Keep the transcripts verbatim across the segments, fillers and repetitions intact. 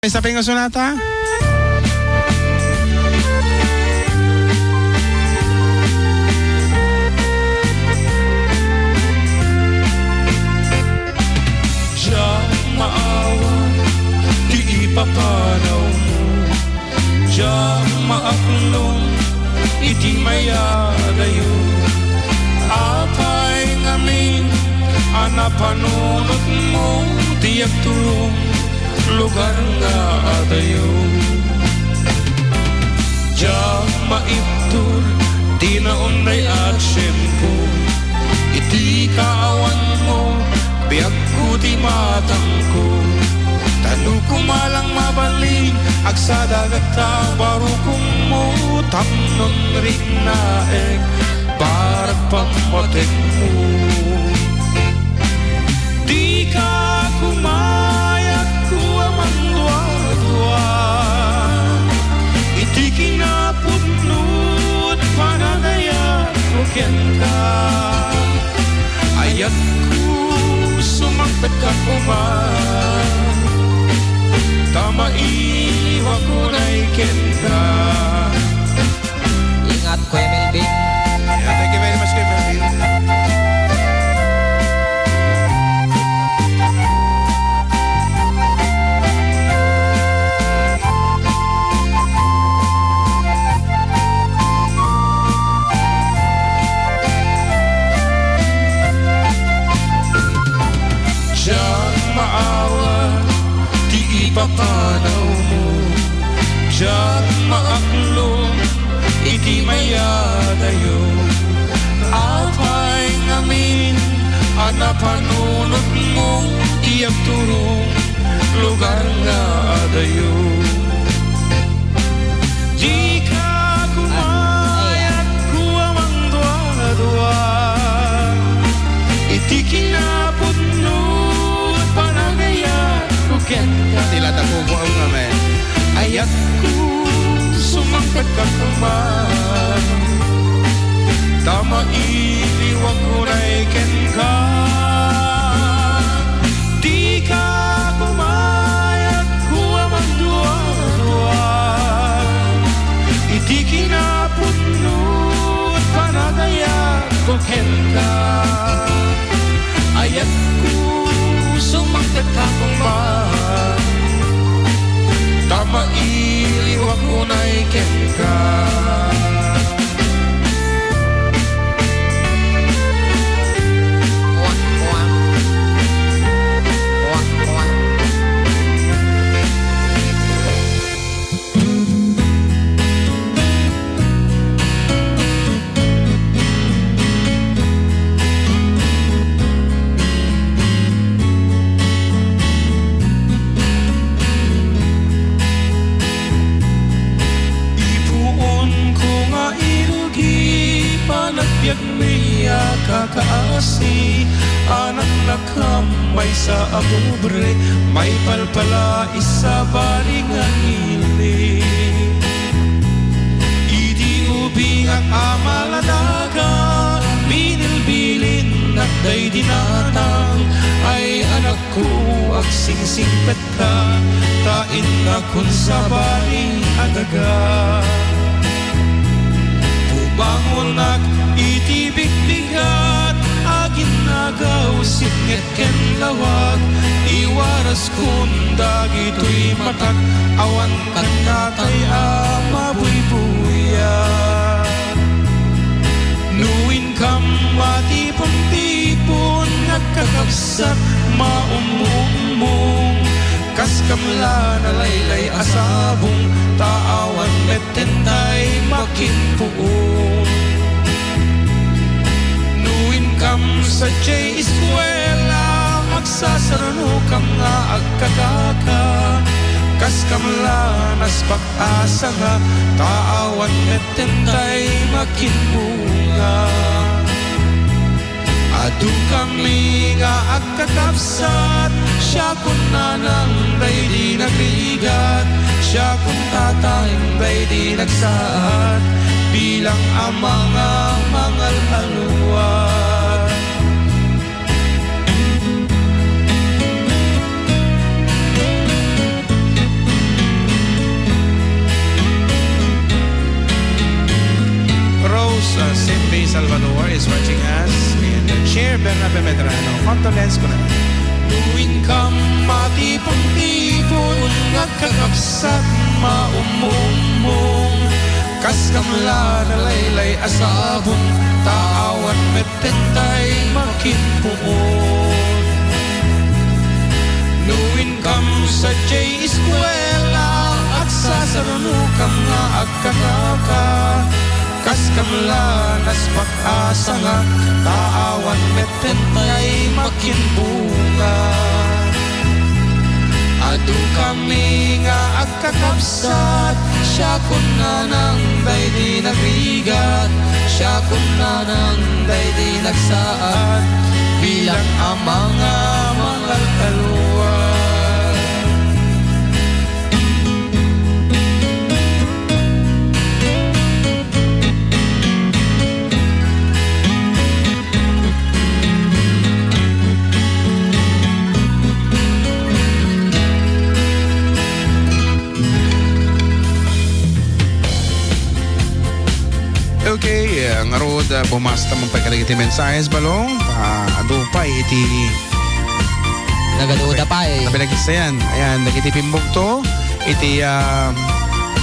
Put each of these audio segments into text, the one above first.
Isa pa nga sonata. Diak maawan ti ipapanawmo. Diak maaklon iti mayadayo. Apay ngamin a napanunotmo ti agturong lugar nga adayo. Diak maibtur ti naunday a tiempo iti kaawanmo, biagko ti matangko. Ta no kumalang mabalin, agsadagak ta barukonmo, tapnon riknaek para pammatekmo. Dika kumayat ko a mangduadua iti kinapudno ti panagayatko kenka. Ayatko, sumangpetka koma, ta mailiwak unay kenka. Ingat, Kuya Melvin. Yeah, thank you very much, Kuya Melvin. Diak maawan ti ipapanawmo. Diak maaklon iti mayadayo. Apay ngamin a napanunotmo ti agturong lugar nga adayo. Dika kumayat ko a mangduadua iti kinapudno ti panagayatko kenka. Ti ladapo, amen. Ayatko, sumangpetka koma, ta mailiwak unay kenka. Dika kumayat ko a mangduadua iti kinapudno ti panagayatko kenka. Ayatko, sumangpetka koma, ta mailiwak unay kenka. Ipuonko nga irugi panagbiagmi a kakaasi, anaknak a maysa a pobre, maipalpalais a bali nga ili. Iti ubingak a maladaga, binilbilinnak daydi natang, ay anakko, agsingsingpet ka, ta innakon sabali a daga. Bubangonak iti bigbigat, aginnagaw singet ken lawag, iwaraskon dagitoy matak, awan kan tatay a mabuybuya. No inkam matipon-tipon nga kakabsat, maummuummong, kas kam la nalaylay a sabong, ta awan metten tay makinpuon. No inkam sadiay eskuela, magsasarnokam nga agkakaka, kas kam la naspak a sanga, ta awan metten tay makinbunga. Adu kami nga agkakabsat, siakon nanang daydi nagrigat, siakon tatayem daydi nagsaad, bilang ama nga mangal-aluag. Salvador is watching us in the chair, Bernabe Medrano. Condolence ko na. Luin kam matipon-tipon nga kakabsat maumumong. Kas kam la nalaylay a sabon, ta awan met tay makinpuon. Luin kam sadiay eskuela, agsasarno kam nga agkakaka. Kas kam la naspak a sanga, ta awan met tay makinbunga. Adu kami nga agkakabsat, siakon nanang daydi nagrigat, siakon nanang daydi nagsaad, bilang a mga mangalkalwa. Okay, eh, ngarud, ah, bumasta man pay kadagiti mensahes, Balong. Ah, adu pay iti Nagaduda pay. Apay lagi sayan. Ayan, dagiti pimmugto iti, ah,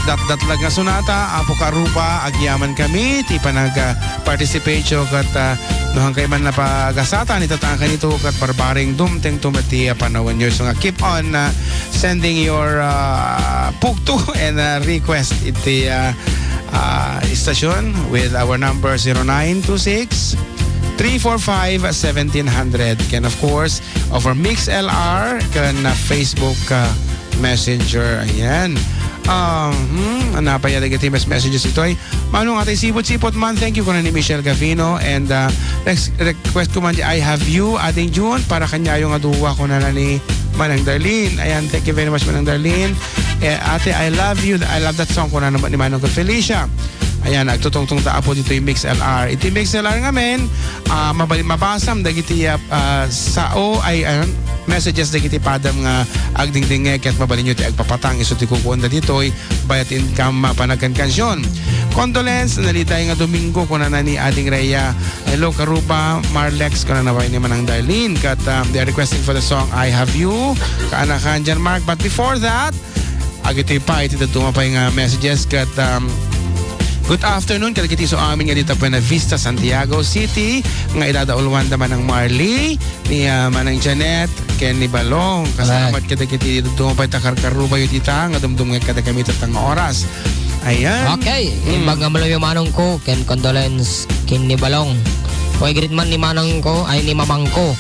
datdatlag nga sonata, Apo Karuba, agyaman kami ti panag, ah, participate yo ket, ah, no han kay man napagasatan ita ta kanito ket barbareng dumteng to met ti, ah, panawen yo. So nga, keep on, ah, sending your, ah, pugto and, ah, request iti, ah, ah, istasyon with our number zero nine two six, three four five, seventeen hundred. Ken of course, over Mix L R ken, ah, Facebook, ah, Messenger. Ayan. Um, hmm, napay dagiti mes-, messages itoy. Manong, atay sipot-sipot man. Thank you, kuna ni Michelle Gavino. And, ah, next request ko man di I Have You, Ading June, para kaniayo nga duwa, kunana ni Manang Darlene. Ayan, thank you very much, Manang Darlene. Eh, ate, I love you. I love that song, kunana ni Manong Felicia. Ayan, agtutungtong ta, Apo, ditoy Mix L R. Iti Mix L R ngamin, ah, mabali-, mabasam dagiti, ah, ah, sao, ay, ah, messages dagiti padam nga agdingdingngeg ket mabalinyo ti agpapatang isu ti kukuenda ditoy Bayat Income, ah, Panagkankansion. Condolence, naliday nga Domingo, kunana ni Ading Rhea. Hello, Karuba, Marlex, kunana pay ni Manang Darlene. Ket, ah, they are requesting for the song I Have You, kaanakan Jan Mark. But before that, agitoy pay iti dadduma pay nga messages ket, um, good afternoon kadagiti isu amin nga dita Buena Vista, Santiago City, nga idadauluanda Manang Marley, ni, ah, Manang Janet, ken ni Balong. Kasalamat kadagiti dadduma pay ta karkarubayo dita nga dumdumngeg kadakami ita nga oras. Ayan. Okay, mm, imbag nga malamiyo manong ko, ken condolence ken ni Balong. Ken i-greet man ni manang ko, ay, ni mamang ko.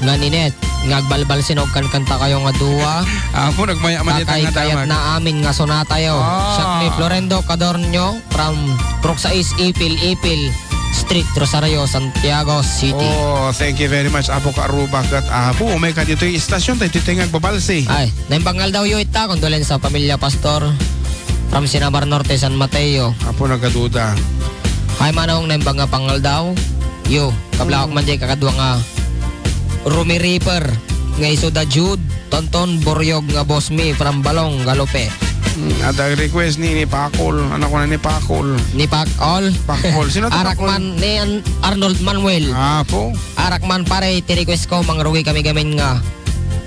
Nga Ninette, nga agbalbalsinog kankantakayo nga dua. Apo, nagmaya man dita nga damag. Kayatna amin nga sonatayo. Ah. Siak ni Florendo Cadornio from Roxais Ipil, Ipil Street, Rosario, Santiago City. Oh, thank you very much, Apo Kaaruba ket Apo. Umay kaditoy istasyon, tayo ditoy nga agbabalsi. Ay, naimbag nga aldawyo ita, condolence sa pamilya Pastor from Sinabar Norte, San Mateo. Apo, nagaduda. Hi, Manong, naimbag nga pangaldaw. Yo, kablakok man jay kakadua nga Rumi Reaper nga isu da Jude Tonton Boryog nga boss mi from Balong, Galope. Mm, adda request ni, ni Pakol. Ano ko na ni Pakol? Ni Pakol? Pakol. Sino to Arak Pakol? Man ni An-, Arnold Manuel. Ah, po. Arak man pare, ti request ko, mangrugi kami gamin nga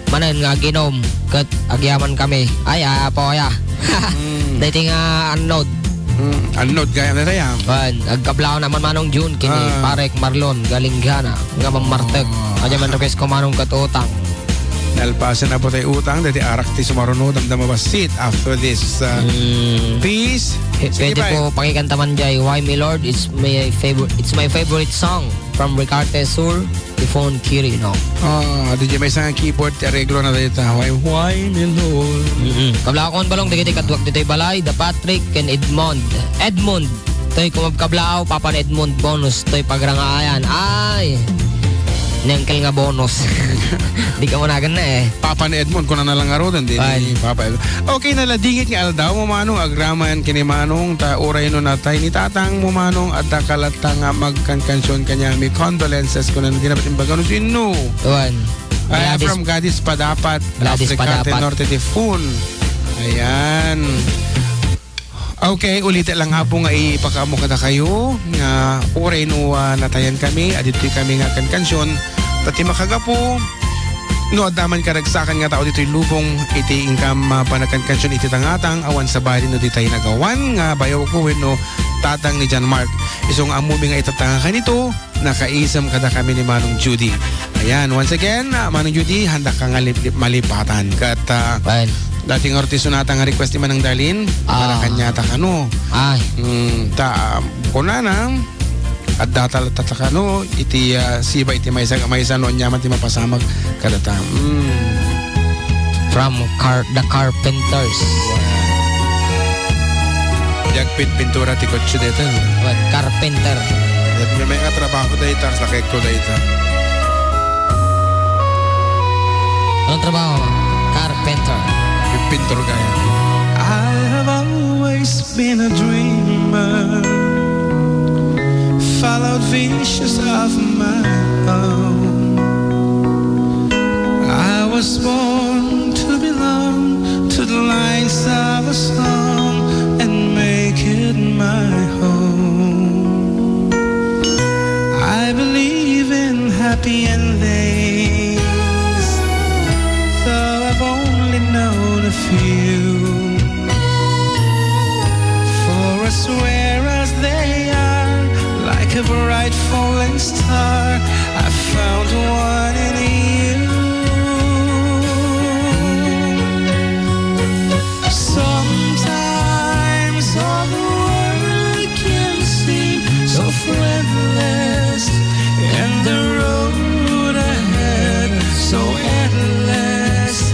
manen nga aginom ket agyaman kami. Ay, ah, po, ya. Mm. Daytoy nga Arnold. Mm, Arnold, gayam na tayo. Wan, agkablaw naman Manong June, kini Ah. Parek Marlon, Galinggana, nga mamartek. Oh. Adya man request ko Manong ket utang. Nalpasen na po tayo utang, dati arak ti sumaruno, damdama bassit after this, uh, Mm. piece. Eh, Sige, pwede bye. Po, pakikanta man jay, Why Me Lord, it's my favorite, it's my favorite song from Ricarte Sur, Yvonne Quirino. Ah, di jay may isang keyboard ti areglo na dayta. Why, why me, Lord? Mm-mm. Kablakon balong dagiti kaduak ditoy balay, da Patrick ken Edmond. Edmond, toy kumabkablaaw, Papa ni Edmond, bonus, toy pagrangaayan. Ay! Ni Uncle nga bonus. Di ka managan na eh. Papa ni Edmond, kuna na lang nga rodan, di Ay. Ni Papa Edmond. Okay, naladingit nga aldaw mo, Manong, agraman kini Manong, ta uray no natay ni Tatang mo, Manong, adda kalat ta nga magkankansion kaniami. Condolences ko na, di na ba't imbaga no sino? Tuan. Ay, Gladys, from Gladys Padapat, Gladys Africa, Padapat. Norte de Fun. Ayan. Okay, ulitek lang, Apo, nga ipakaammo kadakayo nga uray no, ah, natayan kami, aditoy kami nga agkankansion. Ta ti makagapu, no adda man karagsakan nga tao ditoy lubong, iti inkam, ah, panagkankansion iti tangatang, awan sabali no ditay nagawan nga bayawko wenno tatang ni John Mark. Isu nga ammomi nga itatta nga kanito, nakaisem kadakami ni Manong Judy. Ayan, once again, ah, Manong Judy, handa ka nga lip-, lip-, malipatan. Ket, ah, Well, dati nga artista nata nga request ni Manang Darlene, para ah, kaniata kano. Ay. Mm, ta, ah, kunana, adda ta, ta, ta kano, iti, ah, siba iti maysa, maysa no ania man ti mapasamak kadata. Mm. From Car-, The Carpenters. Diak pin-, pintura ti kotse dayta, no? What? Carpenter. Diak may, may nga trabaho dayta, sa kekto dayta. Anong trabaho mo? Carpenter. Pipintor kaya. I have always been a dreamer, followed visions of my own. I was born to belong to the lines of a song and make it my home. I believe in happy endings, though I've only known a few. For as rare as they are, like a bright falling star, I found one in you. Sometimes all the world can seem so friendless, and the road ahead so endless,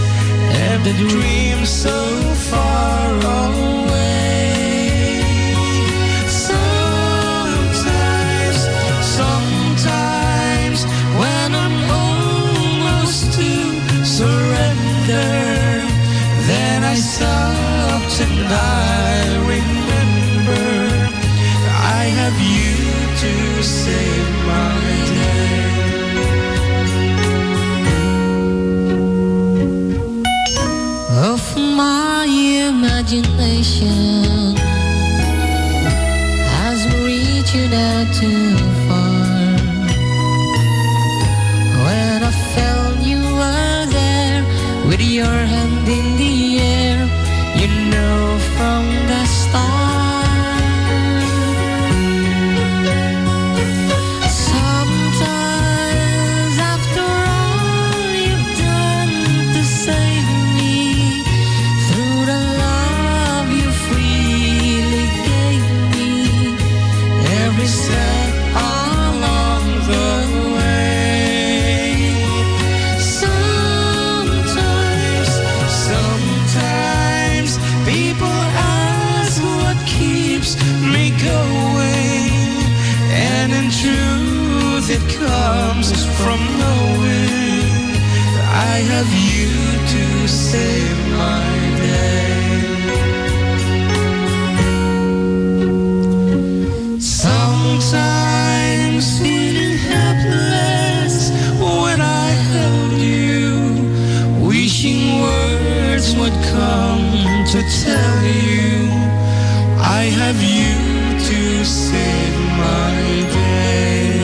and the dream so far away. Sometimes, sometimes when I'm almost to surrender, then I stop and I remember I have you to save my day. Of my imagination has reached out too far. When I felt you were there with your hand in the air, you know from the start. Sometimes, after all you've done to save me, through the love you freely gave me, every step along the way. Sometimes, sometimes people ask what keeps me going, and in truth it comes from knowing I have you to save my day. Sometimes feeling helpless when I held you, wishing words would come to tell you I have you to save my day.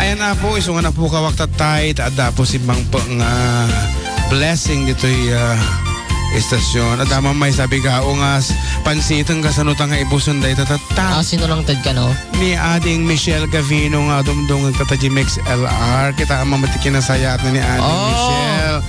Ayan, Apo, isu nga napukawak tattay, ta adda, Apo, simmangpet nga blessing ditoy, ah, istasyon. Adda man maysa a bigao nga s-, pansiten, kasano ta nga ibusen dayta tatta? Ah, sino lang ted kano? Ni Ading Michelle Gavino nga dumdum tatta G M X L R. Kita ang mamati kinasayaat na ni Ading Oh. Michelle.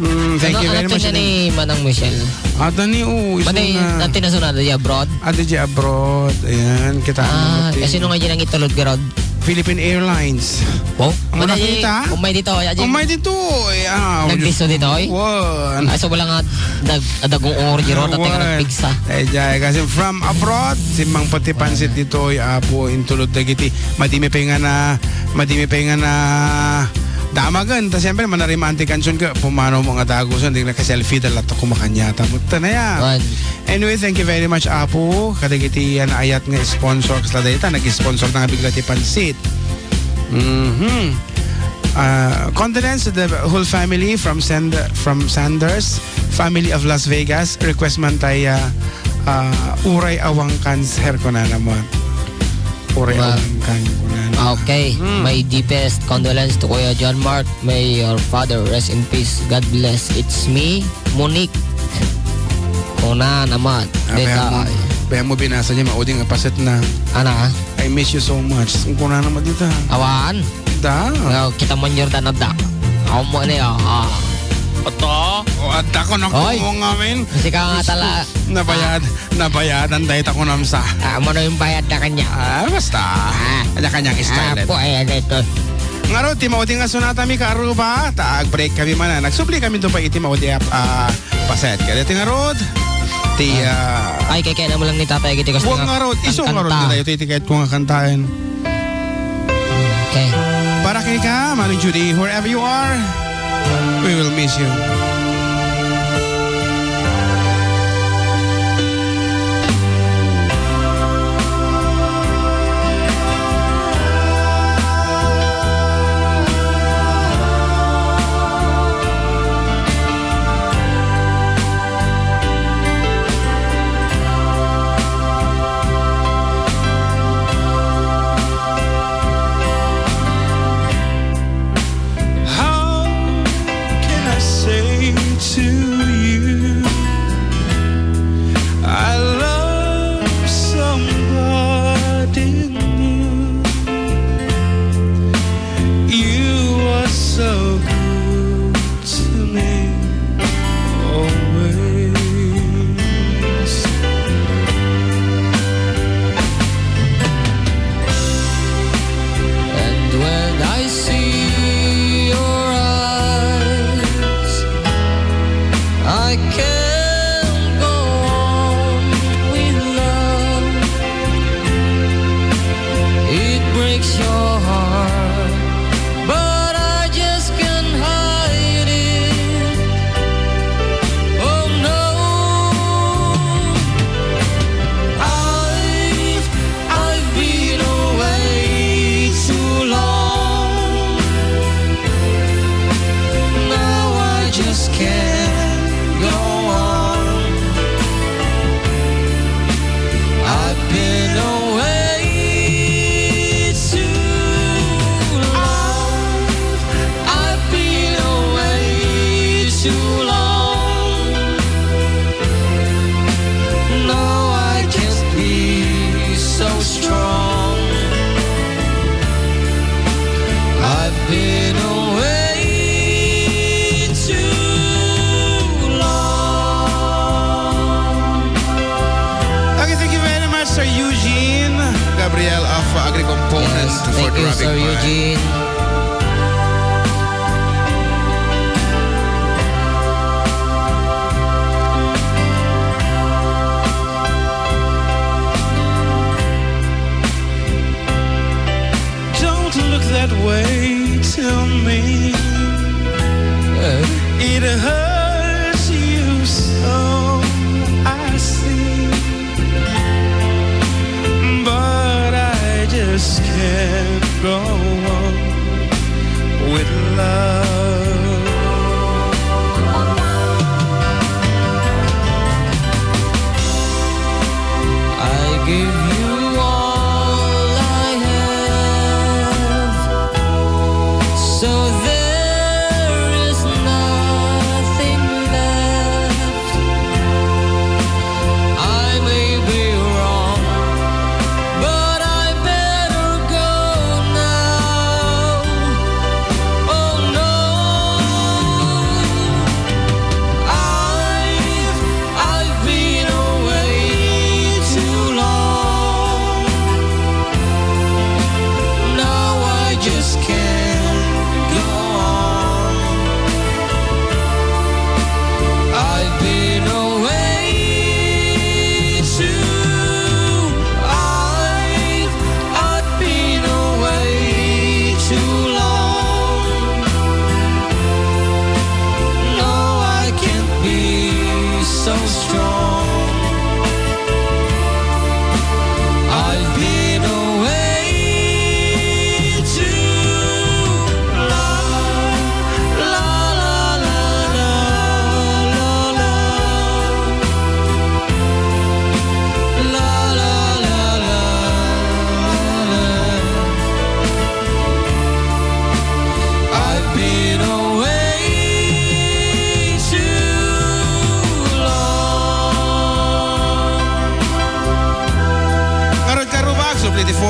Mm, thank Ano, you very ano much, ted ni Manang Michelle? Ata ni, oo, isu Mani, na. Dati na sunod, di abroad? Ate di abroad. Ayan, kita Ah, mo, eh, sino nga dyan ang itulod ka, Rod? Philippine Airlines. Oh, Ang ano, nakita? Umay dito, ya, Jim. Umay dito, eh, ah, Nagbisto dito, eh? Wan. Ay, so wala nga, dag-, dagung order, Rod, dati ka Wan. Nagpigsa. Eh, jay, kasi from abroad, simmangpet ti pansit dito, eh, Apo, intulod dagiti. Madimi pa nga na, madimi pa nga na, damagen, ta siyempre, manarimaan ti kansion ka, pumanaw mo nga dagusen, di naka-selfie, dala ta kumakanya, ta, mo, ta na ya. Wan. Anyway, thank you very much, Apo. Kadagiti yan ayat nga sponsor, kasla dayta, nag-sponsor na nga bigla ti pansit. Mhm. Ah, condolence to the whole family from Sand-, from Sanders family of Las Vegas. Request man tayo, ah, ah, Uray Awang Cancer, kuna naman. Uray Awang Cancer, kuna naman. Okay. Hmm. My deepest condolence to Kuya John Mark. May your father rest in peace. God bless. It's me, Monique. Kuna naman. Ah, deta. Kaya mo, kaya mo binasa niya, mauding apaset na. Ana? I miss you so much. Ang kuna naman dito. Awan? Da. Nga, kita man Jordan, adda. Ako mo ni, oh. Ah. Ito? O, adda ko na. Oy. Kumo nga, men. Kasi ka nga tala. Nabayad. Ah. Nabayadan tayo, ta kunam sa. Ah, mano yung bayad na kanya? Ah, basta. Ah. Kanya-kanyang style. Ah, po, eh, ano ito? Ngarud, ti maudi nga sunata mi ka Aruba, ta ag-break kami man, ah. Nagsubli kami doon pa iti maudi, ah, paset. Kaya ti ngarud, ti, ah, ay, kaya, kaya naman lang ni tatay, kiti kasi nga, ngarud, iso ngarud na tayo, ti, ti kahit kung kantaen. Okay. Para kay ka, Mami Judy, wherever you are, we will miss you. How can I say to you, I love somebody new? You are so good to me always. And when I see your eyes, I can't go on with love. It breaks your heart, but I just can't hide it. Oh no, I've, I've been away too long. Now I just can't go on. I've been away too long. I've been away too long. No, I can't be so strong. I've been away too long. Okay, thank you very much, Sir Eugene Gabriel of Agri Component. Yes, for thank you, dropping Sir by. Eugene. Don't look that way to me. It hurts you so, I see. But I just can't go on with love. I give you all I have, so there is nothing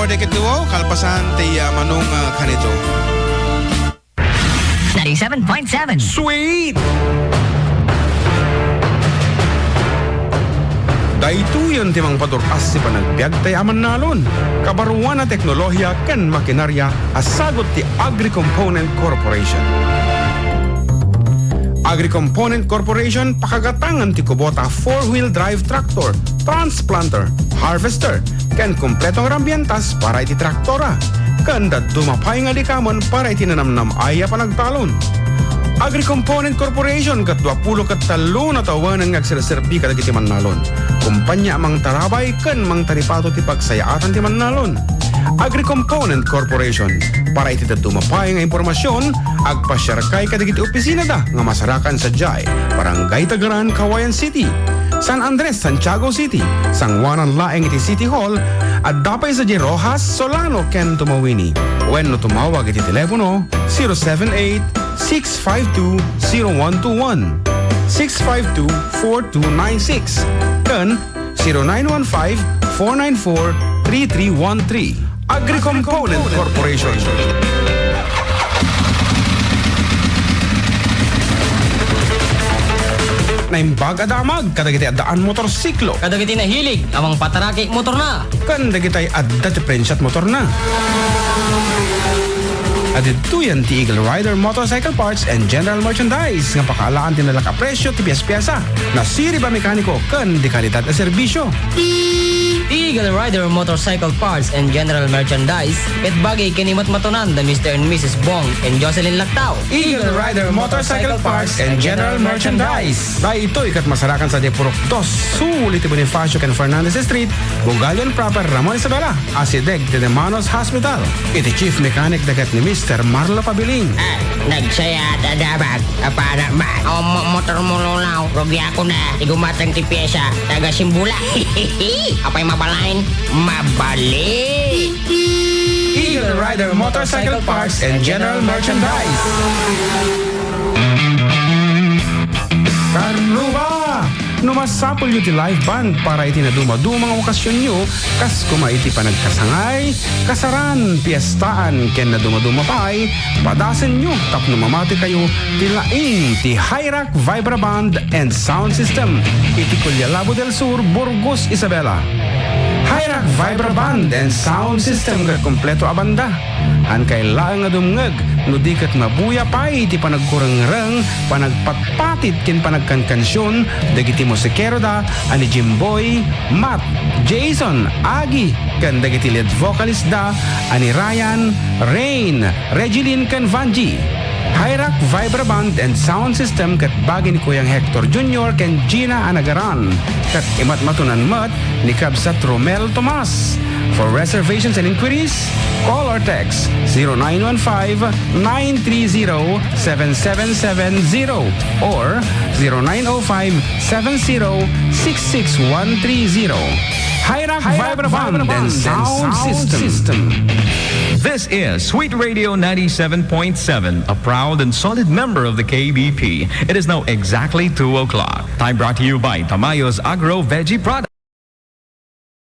Daytoy ket duo, kalpasan ti, ah, Manong, ah, Kanito. Ninety-seven point seven. Sweet! Daytoyen ti mangpadur-as ti panagbiagtay a mannalon, kabaruan a teknolohiya ken makinarya a sagut ti Agri-Component Corporation. Agri-Component Corporation pakagatangan ti kubota four-wheel drive tractor, transplanter, harvester, ken kompleto nga rambientas para iti traktora, ken dadduma pay nga likamen para iti nanamnam-ay a panagtalon. Agri-Component Corporation ket duapulo ket tallo nga tawen nga agserserbi kadagiti mannalon, kompania a mangtarabay ken mangtaripato ti pagsayaatan ti mannalon. Agri-Component Corporation. Para iti dadduma pay nga impormasion, agpasiarkay kadagiti opisinada nga masarakan sadiay Barangay Tagaran, Cauayan City, San Andres, Santiago City, sanguanan laeng iti City Hall, adda pay sadiay Roxas, Solano, ken Tumawini. Wenno tumawag iti telepono zero seven eight, six five two, zero one two one, six five two, four two nine six, ken zero nine one five, four nine four, three three one three. Agri-Component Corporation. Naimbag a damag kadagiti addaan motorsiklo. Kadagiti nahilig a mangpataraki motorna. Ken dagitay adda ti prensiat motorna. Adidtoyen ti Eagle Rider Motorcycle Parts and General Merchandise nga pakaalaan ti nalak a presyo ti pies-piesa. Nasirib a mekaniko ken di kalidad a serbisyo. Eagle Rider Motorcycle Parts and General Merchandise, ket bagi ken imatmatonan da Mister and Missus Bong and Jocelyn Lactao. Eagle Rider Motorcycle Parts and General Merchandise. Daytoy ket masarakan sadiay Purok dos, sul iti Bonifacio ken Fernandez Street, Bugallon Proper, Ramon Isabela. Asideg ti Demanos Hospital. Iti chief mechanic da ket ni Mister Marlo Pabilin. Ah, nagsayat a damag. Apana man. O, mo-, motor mo, Lolaw. Rugiakon a. Ti gumatang ti piesa. Taga Simbula. Apay mabalin? Mabalin. Eagle Rider Motorcycle Parts and General Merchandise. Karuba! No masapulyo ti live band para iti nadumaduma nga okasionyo, kas koma iti panagkasangay, kasaran, piestaan, ken nadumaduma pay, padasenyo tapno mamatikayo ti laing ti Hyrax Vibra Band and Sound System iti Collalabo del Sur, Burgos, Isabela. Hyrax Vibra Band and Sound System ket kompleto a banda. Hankay laeng a dumngeg no di ket mabuya pay iti panagkurengreng, panagpatpatit ken panagkankansion dagiti musikeroda a ni Jimboy, Matt, Jason, Agi, ken dagiti lead vocalist da a ni Ryan, Rain, Regilin ken Vangie. Hyrax Vibra Band and Sound System ket bagi ni Kuyang Hector Junior ken Gina a nagaran, ket imatmatonan met ni Kabsat Romel Tomas. For reservations and inquiries, call or text zero nine one five, nine three zero, seven seven seven zero or zero nine oh five, seven zero, six six one three zero. Hyrax Vibra Band and Sound System. This is Sweet Radio ninety-seven point seven, a proud and solid member of the K B P. It is now exactly two o'clock. Time brought to you by Tamayo's Agro Veggie Products.